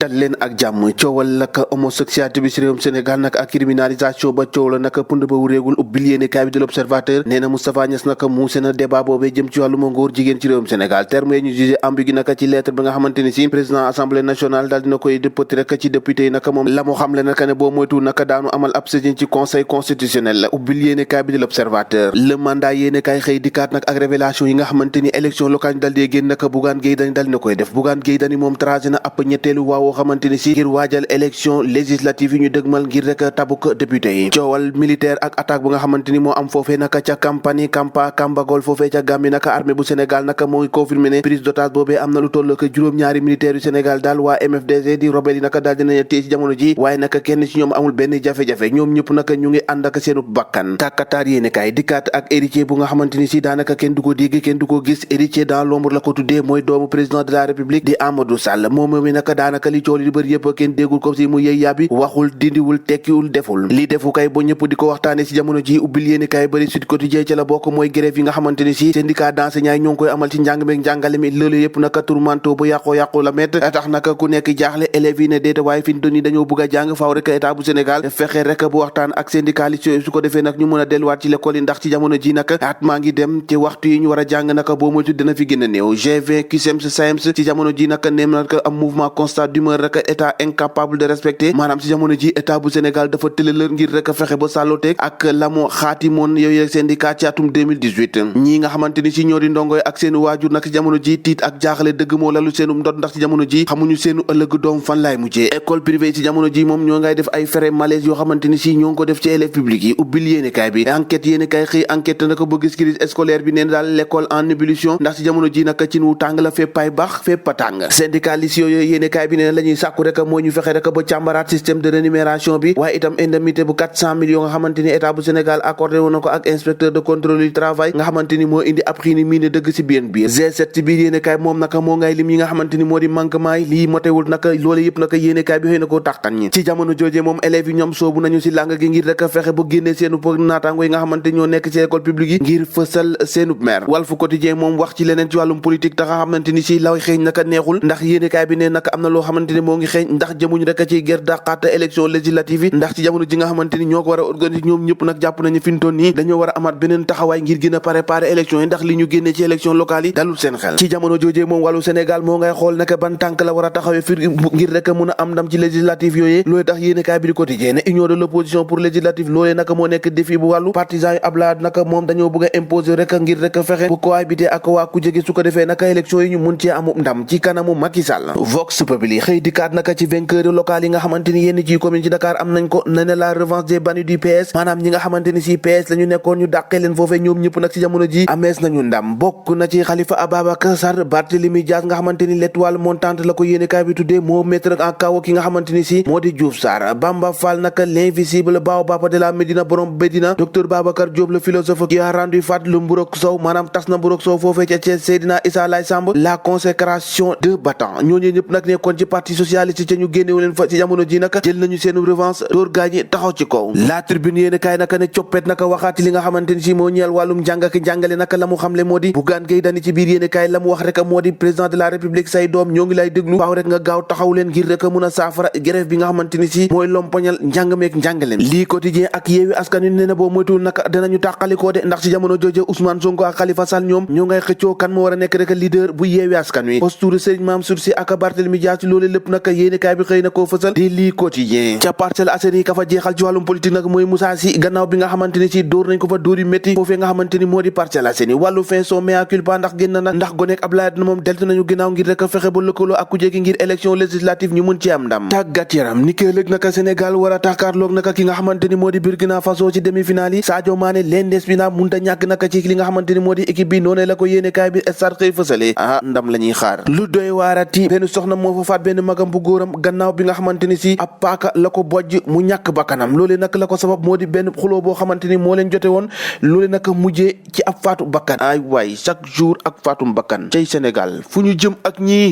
dal leen ak jàmm coowal nag homosexualité bi ci réewum Sénégal nag ak criminalisation ba coow la nag pund ba wuréegul ubbil yéenekaay bi de l'Observateur nee na Moustapha Niasse nag muuse na débat boobee jëm ci wàllum ngóor jigéen ci réewum Sénégal terme yi ñu jugé ambigu nag ci lettre bi nga xamante ni si président assemblée nationale daal dina koy dëppati rek ci député yi nag moom la mu xamle nag ne boo moytu nag daanu amal ab saisine ci conseil constitutionnel ubbil yéenekaay bi de l'Observateur le mandat yéenekaay xëy dikkaat nag ak révélation yi nga xamante ni élection locale ñu dal dee génn nag Bougane Gueye Dany dal dina koy def Bougane Gueye Dany moom tracé na ab ñetteelu waawoo xamante ni si ngir waajal élection législative yi ñu dëgmal ngir rek tabuk député yi coowal militaire ak attaque bu nga xamante ni moo am foofee naka ca campagne Kambagol foofee ca Gambie naka armée bu Sénégal naka mooy confirmé ne prise d'otage boobee am na lu toll ak juróom-ñaari militaire yu Sénégal daal waa MFDC di rebelle yi naka daal dinañu téye ci jamono ji waaye naka kenn ci ñoom amul benn jafe-jafe ñoom ñëpp naka ñu ngi ànd ak seenu bakkan kàkkataar yéene kaay dikkaat ak héritier bu nga xamante ni si daanaka kenn du ko dégg kenn du ko gis héritier dans l'ombre la ko tuddee mooy doomu président de la république di Amadou Sall moom mi naka daanaka li coow li bëri yëpp kenn déggul ko si mu yëy yàbbi waxul dindiwul tekkiwul deful lii defu kay ba ñëpp di ko waxtaane si jamono ji ubbil yéene kay bëri Sud Quotidien ca la bokk mooy grève yi nga xamante ni si syndicat d'enseignants yi ñoo ngi koy amal ci njàng meeg njàngale mi loolu yëpp naka tourmanto bu yàqoo la met tax naka ku nekk jaaxle élèves yi ne déeta waaye fi ñu doon dañoo bëgg a jàng faaw rek état bu Sénégal fexe rek bu waxtaan ak syndicaliste su ko defee nag ñu mën a delluwaat ci l'école yi ndax ci jamono ji nag at maa ngi dem ci waxtu yi ñu war a jàng naka boo moytu dina fi gën a néew G20 CUSEMS SAEMS ci jamono ji nag neem na am mouvement constat d'humeur rek état incapable de respecter maanaam ci jamono ji état bu Sénégal dafa tëlëlër ngir rek fexe ba sàlloteeg ak la mu xaatimoon yooyu syndicat ci atum 2018 ñii nga xamante ni si ñoo di ndongoy ak seenu waajur nag ci jamono ji tiit ak jaaxale dëgg moo lalu seenu ndot ndax ci jamono ji xamuñu seenu ëllëg doom fan laay mujjee école privée ci jamono ji moom ñoo ngay def ay frais malaise yoo xamante ni si ñoo ngi ko def ci élèves publics yi ubbil yéenekaay bi enquête yéenekaay xëy enquête naka ba gis crise scolaire bi neen daal l'école en ébullition ndax ci jamono ji naka cin wu tàng la fépp ay baax fépp a tàng syndicaliste yooyu yéenekaay bi neen la ñuy sàkku rek moo ñu fexe rek ba càmbaraat système de rémunération bi waaye itam indemnité bu 400 millions nga xamante ni état bu Sénégal accordé woon na ko ak inspecteur de contrôle du travail nga xamante ni moo indi ab xiini mii ne dëgg si biir G7 ci biir yéenekaay moom naka moo ngay lim yi nga xamante ni moo di manquement yi lii motewul naka loolu yëpp naka yéenekaay bi xëy na koo taxtan ñi ci jamono jooje moom élèves yi ñoom soobu nañu si làng gi ngir rek fexe ba génne seenu naataango yi nga xamante ñoo nekk ci école publique yi ngir fësal seenu maire Walf Quotidien moom wax ci leneen ci wàllum politique tax nga xamante ni si law xeeñ naka neexul ndax yéenekaay bi ne naka am na loo xamante ni moo ngi xeeñ ndax jëmuñ rek ci guerre dàqaat élection législative yi ndax ci jamono ji nga xamante ni ñoo ko war a organiser ñoom ñëpp nag jàpp nañu fi ñu toll nii dañoo war a amaat beneen taxawaay ngir gën a préparer élection yi ndax li ñu génnee ci élection locale yi dalul seen xel ci jamono joojee moom wàllu Sénégal moo ngay xool naka ban tànk la war a taxawee fi ngir rek mun a am ndam ci législative yooyee loolee tax yéenekaay bi di Quotidien ne union de l'opposition pour législative loolee naka moo nekk défi bu wàllu partisan yu Abdoulaye naka moom dañoo bëgg a imposer rek ngir rek fexe bu cohabiter ak waa ku jege su ko defee naka élection yi ñu mun cee amu ndam ci kanamu Macky Sall Vox Populi xëy dikkaat naka ci vainqueur local yi nga xamante ni yenn ci commune ci Dakar am nañ ko ne ne la revanche des bannis du PS maanaam ñi nga xamante ni si PS la ñu nekkoon ñu dàqee leen foofee ñoom ñëpp nag ci jamono ji amees nañu ndam bokk na ci Khalifa Ababacar Sall Barthélémy Dias nga xamante ni l'étoile montante la ko yéenekaay bi tuddee moo mettre en kaw ki nga xamante ni si moo di Diouf Sarr Bamba Fall naka l'invisible baobab de la Médina borom Médina docteur Babacar Diop le philosophe qui a rendu fat le mburok sow maanaam tas na mburok sow foofee ca Thiès Seydina Issa Laye Samb la consécration de battant ñooñu ñëpp nag nekkoon ci parti socialiste ca ñu génnewu leen fa ci jamono ji naka jël nañu seenu revanche door gaañi taxaw ci kaw la tribune yéen kaay naka ne coppet naka waxaati li nga xamante ni si moo ñeel wàllum njàng ak njàngale naka la mu xamle moo di Bougane Gueye Dany ci biir yéen kaay la mu wax rek moo di président de la république say doom ñoo ngi lay déglu faaw rek nga gaaw taxaw leen ngir rek mun a saafara grève bi nga xamante ni si mooy lompoñal njàng meek njàngale lii Quotidien ak Yewwi Askan Wi nee na boo moytuwul naka danañu tàqalikoo de ndax ci jamono jooje Ousmane Sonko ak Khalifa Sall ñoom ñoo ngay xëccoo kan moo war a nekk rek leader bu Yewwi Askan Wi posture Serigne Mansour Sy ak Barthélémy Dias ci loolu lépp naka yéen kaay bi xëy na koo fësal di lii Quotidien ca Parcelles Assainies ka fa jeexal ci wàllum politique nag mooy Moussa Sy gannaaw bi nga xamante ni si dóor nañ ko fa dóor yu métti foofee nga xamante ni moo di Parcelles Assainies wàllu fin son mea culpa ndax génn na ndax goneek Abdoulaye Wade moom deltu nañu ginnaaw ngir rek fexe ba lëkkaloo ak ku jégi ngir élection législative ñu mun ci am ndam tàggat yaram ni ki ëllëg naka Sénégal war a tàkkaarloog naka ki nga xamante ni moo di Burkina Faso ci demi-finale yi Sadio Mané l'indéspinable munta ñàkk naka ci li nga xamante ni moo di équipe bi noonu la ko yéene kaay bi stade xëy fësale ndam la ñuy xaar lu doy waarati benn soxna moo fa faat benn magam bu góoram gannaaw bi nga xamante ni si ab paaka la ko bojj mu ñàkk bakkanam loolee nag la ko sabab moo di benn xuloo boo xamante ni moo leen jote woon loolee nag mujjee ci ab faatu bakkan ay waay chaque jour ak faatum bakkan cay Sénégal fu ñu jëm ak ñii